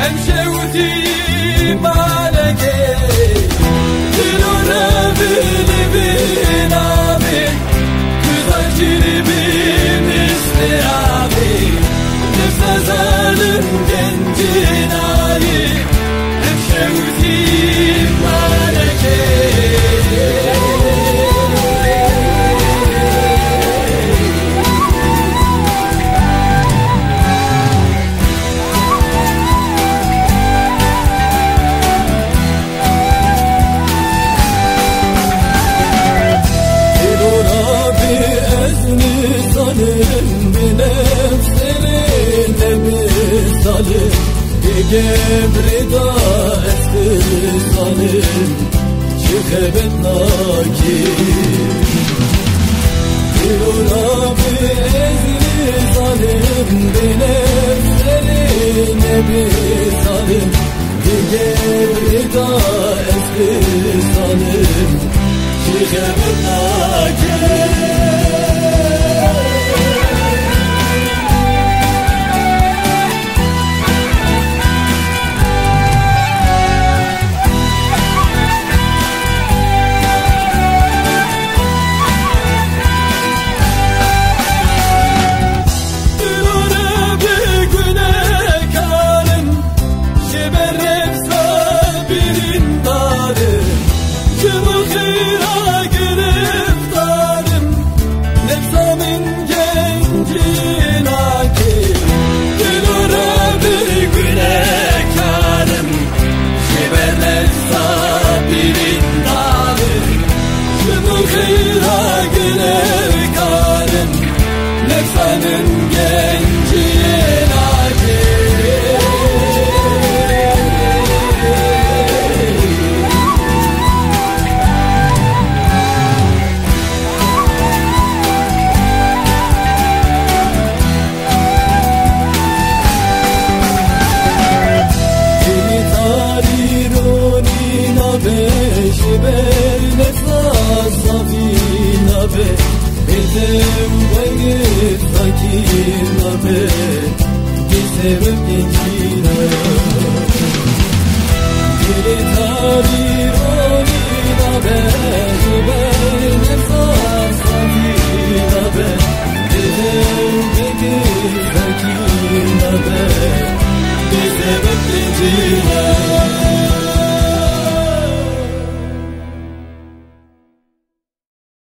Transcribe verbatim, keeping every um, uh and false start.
Em şewitî malekê, dilo revî li vî navê, tu zajîrî bî mislê avê, nefsa zalim gencî nayê, em şewitî malekê. Îro rabî ez nizanim, bi nefsê rê nebê zalim, bi gebrê da ez dizanim, çi xebet nake. Îro rabî ez nizanim, bi nefsê rê nebê zalim, bi gebrê da ez dizanim, çi xebet nake. Îro re bi gunekarim, ji ber nefsa birîndarim, ji bo xêra giriftarim, nefsa min gencî nake. Îro re bi gunekarim, ji ber nefsa birîndarim, ji bo xêra gunekarim, nefsa min gencî nake. Dilê tarî ronî nabe, ji ber nefsa zafî nabe, bêtem wengê fakîr nabe, bê sebeb gencî nabe.